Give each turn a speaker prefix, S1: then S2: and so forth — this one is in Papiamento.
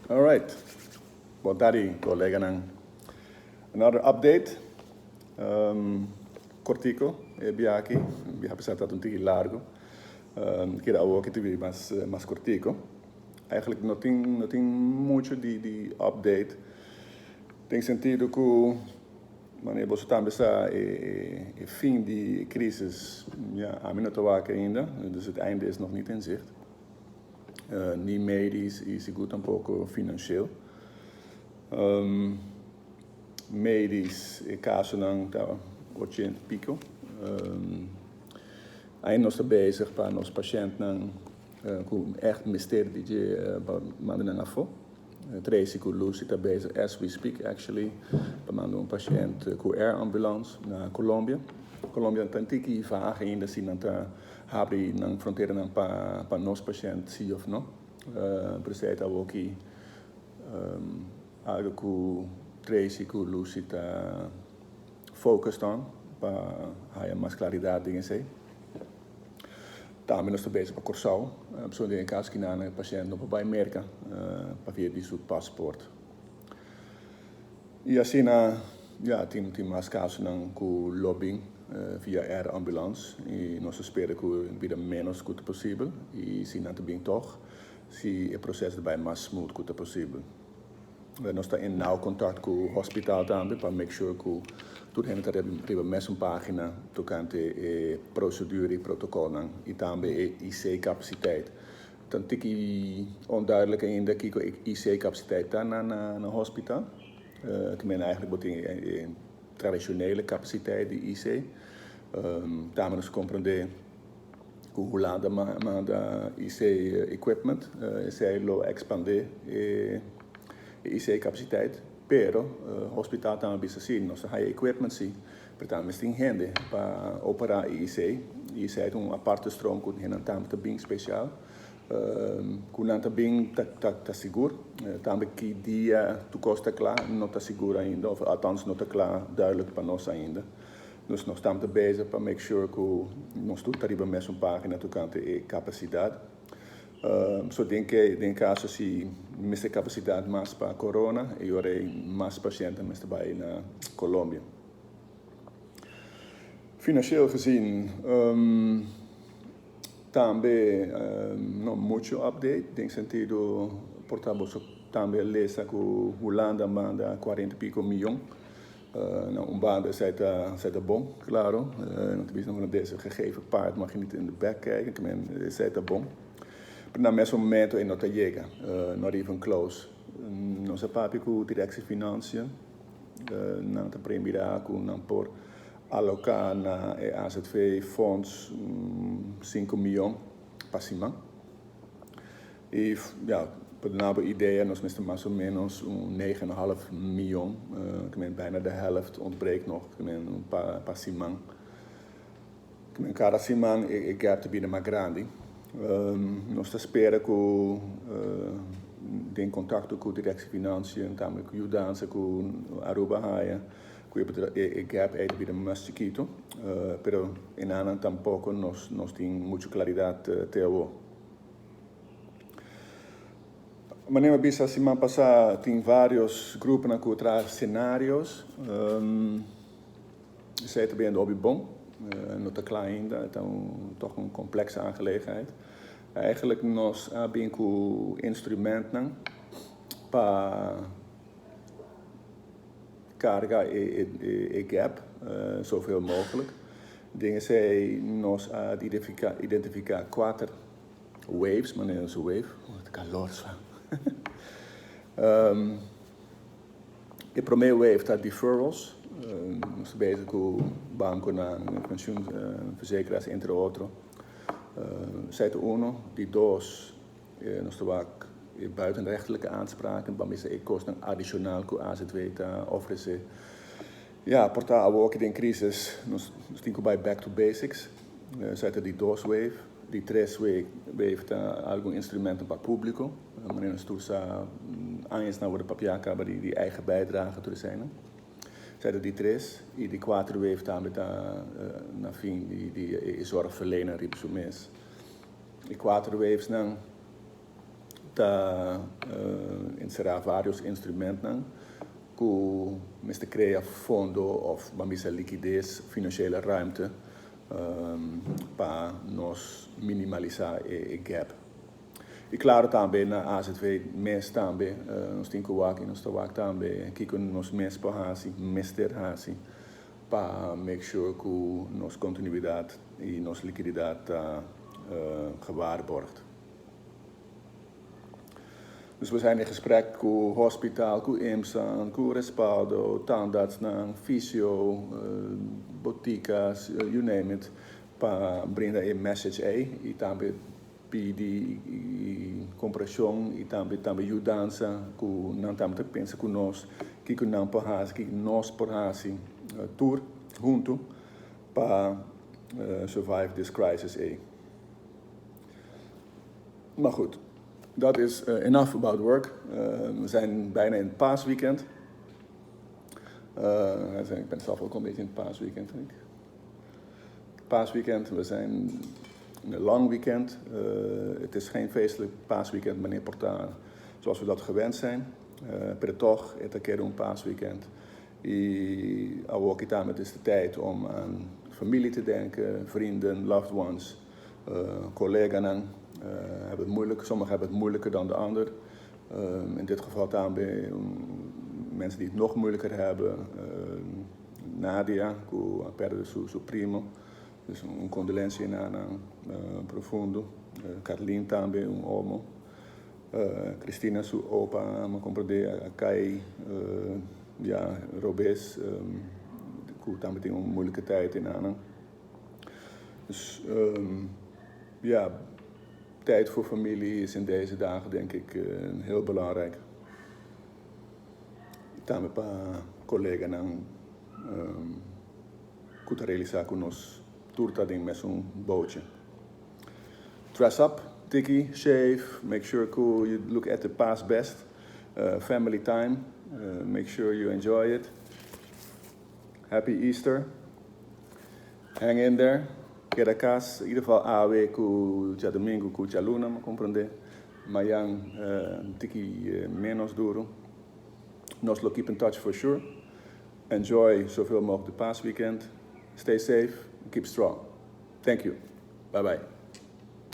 S1: All right. Bon tardi, coleganan. Another update. Cortico, e biaha aki. Biaha pasá tabata un tiki largo. Keda awor ki ta bira mas mas cortico. Eigenlijk no tin no tin mucho di di update. Den sentido cu manera boso tambe sa e e fin di e crisis ya ami no ta wak ainda. Dus het einde is nog niet in zicht. Ni medisch y sigur tampoco financieel. Medisch e casonan ta ochenta y pico. Ainda nos ta bezig pa nos pashentnan cu echt mester di dje pa manda nan afo. Tracy cu Lucy ta bezig as we speak actually pa manda un pashent cu air ambulance na Colombia. Colombia ta un tiki vaag ainda si nan ta habri nan fronteranan pa nos pashent si of no. Pero esei ta awoki algo cu Tracy cu Lucy ta focused on pa haya mas claridad den esei. Tambe nos ta bezig pa Kòrsou, pasobra den e kaso kinan e pashènt no por bai Merka pabia di su pasport. I asina ya tin tin mas kasonan ku lo bin via air ambulance i nos ta spera ku bira ménos ku ta posibel i si nan ta bin tòg si e proseso ta bai mas smooth ku ta posibel. Nos ta in nauw contact cu hospital tambe pa make sure cu tur hende ta riba mesun pagina tocante e procedura y protocolnan y tambe e IC capaciteit. Ta un tiki onduidelijk ainda kico e IC capaciteit ta na na hospital. Te meen eigenlijk bo tin e tradicionele capaciteit di IC. Tambe nos comprende Ku Hulanda manda IC equipment, esei lo expande e IC capaciteit, pero hospital tambe bisa si nos ta haya equipment si, pero tambe mester tin hende pa opera e IC, y esei ta un aparte stroom ku hendenan tambe ta bin special, ku nan ta bin ta sigur, tambe ki dia tur kos ta kla no ta sigur ainda, of althans no ta kla duidelijk pa nos ainda. Dus nos tambe ta bezig pa make sure ku nos tur ta riba mesun pagina tokante e kapasidat. So den ke den kaso si mester kapasidat mas pa corona e ora ei mas pashèntnan mester bai na Colombia. Financieel gezien tambe no mucho update den sentido por ta boso tambe a lesa ku Hulanda manda kuarenta i piko miyon. Na un banda esei ta esei ta bon, claro. No ta bisa nan deze gegeven paard mag je niet in de bek kijken, ik meen esei ta bon. Pero na mes momento e no ta yega, not even close. Nos a papia ku Directie Financiën, nan ta premira ku nan por aloka na e AZV fonds sinku miyon pa siman. Y ja, pa duna bo idea, nos mester mas o menos un negen en een half miyon, ke men bijna de helft ontbreekt nog, ke men un pa siman. Ke men kada siman e gap ta bira mas grandi. Nos ta spera ku den kontakto ku Directie Financiën, tambe ku yudansa ku Aruba haya, ku e gap ei ta bira mas chikito, pero enanan tampoko nos tin mucho klaridat te awo. Manera mi a bisa siman pasá tin vários gruponan ku traha senarios. Esei ta biendo hopi bon. No ta kla ainda, e ta un tòg un komplekse aangelegenheid. Eigenlijk nos a bin ku instrumentnan pa karga e gap zoveel mogelijk. Den esei nos a identifiká kuater waves, manera nos wave, oh ta kalor sa. E promé wave ta deferrals, nos ta bezig ku bankonan, pensioenverzekeraars entre otro. Esei ta uno. Di dos, nos ta wak e buitenrechtelijke aanspraken, pa mester e kosnan adishonal ku AZW ta ofresé. Ya, por ta awor ki den crisis nos tin cu bay back to basics. Esai ta di dos wave. Di tres wave ta algun instrumenten pa publico. Manera nos tur sa añasnan worde papia caba di eigen bijdrage tur esainan. Esai ta di tres. Y di cuater wave tambe ta na fin di e zorgverlener riba su mes. E cuater wavesnan. ta enserá vários instrumentonan ku mester krea fondo òf, ban bisa, likides, financiële ruimte pa nos minimalisá e gap. I klaro, tambe na AZV mes tambe nos tin ku wak i nos ta wak tambe kiko nos mes por hasi, mester hasi pa make sure ku nos kontinuidat i nos likididat ta gewaarborgd. Dus we zijn in gesprek ku hospital, ku IMSAN, ku Respaldo, tandartsnan, fysio, botika, you name it, pa brinda e message ei i tambe pidi komprenshon i tambe yudansa ku nan tambe ta pensa ku nos, kiko nan por hasi, kiko nos por hasi tur huntu pa survive this crisis ei. Maar goed, dat is enough about work. We zijn bijna in het paasweekend. Ik ben zelf ook al een beetje in het paasweekend, denk ik. Paasweekend, we zijn in een lang weekend. Het is geen feestelijk paasweekend, meneer Porta, zoals we dat gewend zijn. Pero toch, het keer een paasweekend. I awor het is de tijd om aan familie te denken, vrienden, loved ones, collega's. Hebben het moeilijk. Sommigen hebben het moeilijker dan de ander. In dit geval tambe mensen die het nog moeilijker hebben. Nadia, ku a pèrdè su primo. Dus un kondolensia na profundo. Kathleen tambe, un omo. Cristina su opa, m'a komprondé, kai, ja, robes, ku tambe tin un moeilijke tijd in aan. Dus ja, tijd voor familie is in deze dagen, denk ik, heel belangrijk. Tambe pa koleganan ku ta realisá ku nos tur ta den mesun bootje. Dress up, tiki, shave, make sure ku you look at the past best. Family time, make sure you enjoy it. Happy Easter. Hang in there. Keda kas, in ieder geval awe ku djadumingu ku djaluna, m'a komprondé. Mañan tiki menos duru. Nos lo keep in touch for sure. Enjoy zoveel mogelijk de paasweekend. Stay safe, keep strong. Thank you. Bye bye.